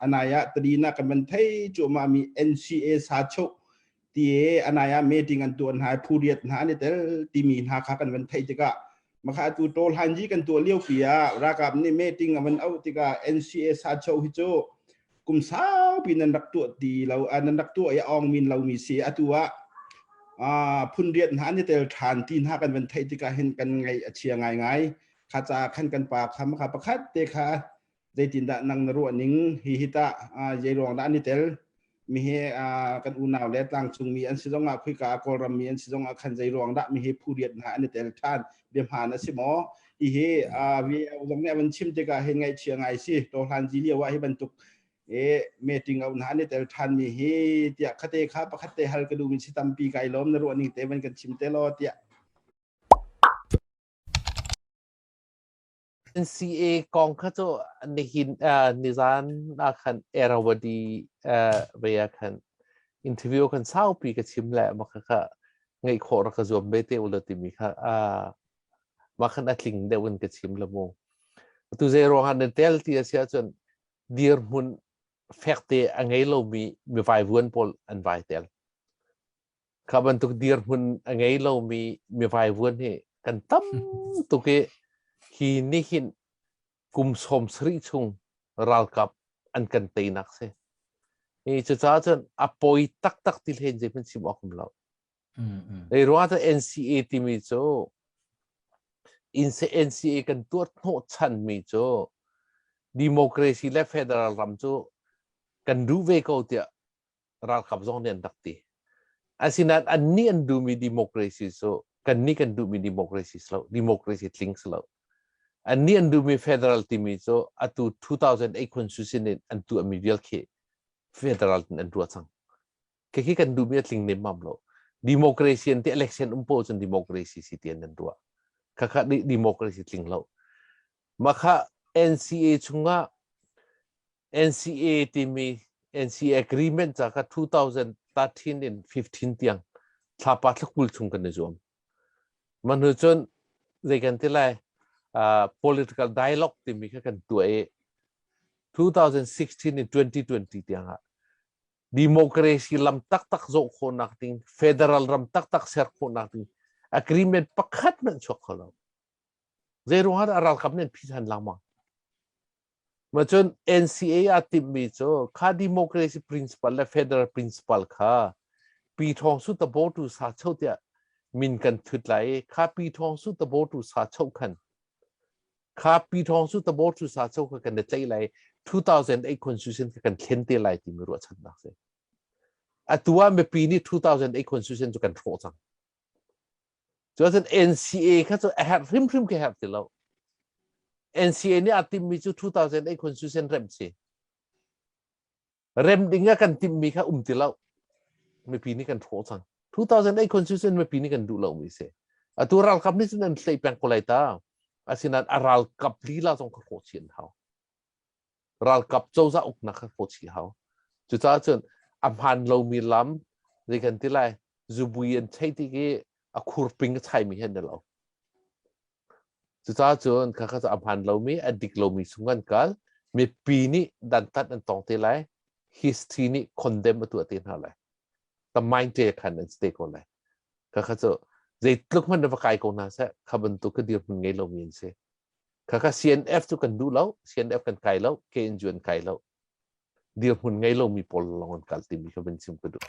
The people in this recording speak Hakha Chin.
Anai ah tadina kan van thei cuahmah mi NCA sachoh ti anai ah meeting an tuah hna phu riat hna an i tel timi hna kha kan van theih tikah makha atu tol hanji kan tuah lio pi ah ralkap nih meeting a van auh tikah NCA sacho hi cu kum saupi nan rak tuah ti lo nan rak tuah i awng min lo mi si atu ah phun riat hna an i tel than ti hna kan van theih tikah hin kan ngaih a chia ngaingai kha ca khan kan pa kha makha pakhat te kha zeitindah nang na ruah ning hi hi tah zei ruang dah an i tel mi hi kan unau le tlangcung mi an si zongah khuika Kawlram mi an si zongah khan zei ruang dah mi hi phu riat hna an i tel than bia hmaan a si maw hi hi VAO zong nih a van chim tikah hin ngaihchia ngai si to hlan ji lio ah hi bantuk e meeting au hna an i tel than mi hi tiah khate kha pakhat te hal ka duh mi si tampi kai lawm na ruah ning te van kan chim te law tiah. NCA kong kha cu nihin nizan ah khan Irrawaddy ve ah khan interview kan saupi ka chim le mah kha ngeih khawh rak ka zuam ve te ulaw timi kha mah khan a tling deuh in ka chim la mu. Atu zei ruangah nan tel ti a si ahcun dirhmun fekte a ngei lomi mivaivuan pawl an vai tel. Kha bantuk dirhmun a ngei lomi mivaivuan hi kan tam tuk i hi nihin kum 70 chung ralkap an kan teinak si. Hi cucaah cun a poi taktak ti hlen zei hmanh chim awk um lo. Ei ruangah cun NCA timi cu NCA kan tuah hnawh chanmi cu democracy le federal ram cu kan duh ve ko tiah ralkap zong nih an rak ti. Asinain annih an duhmi democracy cu kannih kan duhmi democracy si lo, democracy tling si lo. Annih an duhmi federal timi cu atu 2008 constitution in an tuahmi vial khi federal in an ruah cang. Khi kan duhmi a tling nemmam lo. Democracy an ti election um po cun democracy si ti an ruah. Khakha democracy tling lo. Makha NCA chungah NCA timi NCA agreement ca kha 2013 in 15 tiang thlapa thlakul chung kan i zuam. Mah hnu cun zei kan ti lai political dialogue timi kha kan tuah i 2016 in 2020 tiang ah democracy lam taktak zawh khawhnak ding federal ram taktak ser khawhnak ding agreement pakhat hmanh chuak kho lo. Zei ruangah dah ralkap nih an phi than lengmang? Ma cun NCA aa timhmi cu kha democracy principle le federal principle kha Pi Thawng Su Tabotu sa cho tiah min kan thut lai i kha Pi Thawng Su Tabotu sa cho khan kha Pi Thawng Su Tabotu sa cho kha kan i tlaih lai 2008 constitution kha kan thlen te lai timi ruahchannak si. Atu ah mipi nih 2008 constitution cu kan hrawh cang. Cuacun NCA kha cu a herh hrimhrim khi herh ti lo. NCA nih aa timmi cu 2008 constitution remh si. Rem ding ah kan timmi kha um ti lo. Mipi nih kan hrawh cang. 2008 constitution mipi nih kan duh lomi si. Atu ralkap nih cun an hlei peng ko lai ta. Asinain a ralkap lila zong kha hrawh chih an hau. Ralkap cozah uknak kha hrawh chih hau. Cucaah cun a hmaan lomi lam zei kan ti lai zubui an chei tik i a khurping a chaimi hi an lo. Cucaah cun khakha cu a hmaan lomi a dik lomi chung an kal mipi nih dantat an tong te lai history nih condemn a tuah te hna lai tamain te khan an si te ko lai khakha cu zeitluk hmanh na va kai ko hna seh kha bantuk ka dirhmun ngei lomi an si khakha CNF cu kan duh lo CNF kan kai lo KNU an kai lo dirhmun ngei lomi pawl lawng an kal timi kha van chim ka duh.